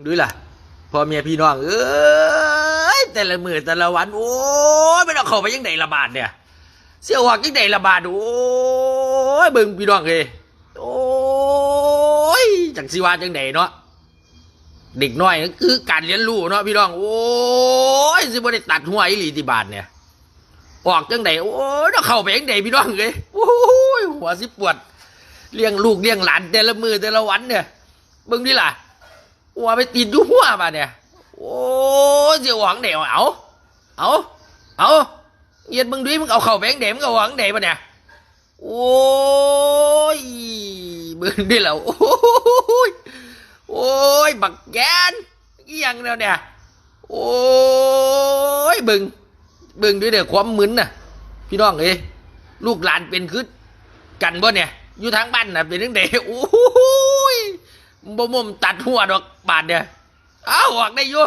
ດູລະ ພໍ່ແມ່ພີ່ນ້ອງເອີຍ ແຕ່ລະມື້ແຕ່ລະວັນ ໂອ້ຍ ມັນເອົາເຂົ້າໄປຈັ່ງໃດລະບາດເນຍ ຊິເອົາອອກຈັ່ງໃດລະບາດ ໂອ້ຍ ເບິ່ງພີ່ນ້ອງເອີຍ ໂອ້ຍ ຈັກຊິວ່າຈັ່ງໃດເນາະ ເດັກນ້ອຍຄືການຮຽນຮູ້ເນາະພີ່ນ້ອງ ໂອ້ຍ ຊິບໍ່ໄດ້ຕັດຫົວອີ່ຫຼີຕິບາດເນຍ ອອກຈັ່ງໃດ ໂອ້ຍ ເອົາເຂົ້າໄປຈັ່ງໃດພີ່ນ້ອງເອີຍ ໂອ້ຍ ຫົວຊິປວດ ລ້ຽງລູກລ້ຽງຫຼານແຕ່ລະມື້ແຕ່ລະວັນເນຍ ເບິ່ງດູລະ ຫົວໄປຕິດຢູ່ຫົວບາດເນຍ ໂອ້ຍ ຊິເອົາອອກຈັ່ງໃດ ເອົາ ເອົາ ເອົາ ເຮັດເບິ່ງດູ ມຶງເອົາເຂົ້າໄປຈັ່ງໃດ ມຶງເອົາອອກຈັ່ງໃດບາດເນຍ ໂອ້ຍ ເບິ່ງເດ້ລະ ໂອ້ຍ ໂອ້ຍ ບັກແກນ ອີ່ຫຍັງແນວເນຍ ໂອ້ຍ ເບິ່ງ ເບິ່ງເດ້ ຄວາມມຶນນະ ພີ່ນ້ອງເອີຍ ລູກຫຼານເປັນຄືກັນບໍ່ເນຍ ຢູ່ທາງບ້ານນະ ເປັນຈັ່ງໃດ ໂອ້ຍ ບໍ່ໝົ່ມຕັດຫົວດອກບາດເນຍ ເອົາອອກໄດ້ຢູ່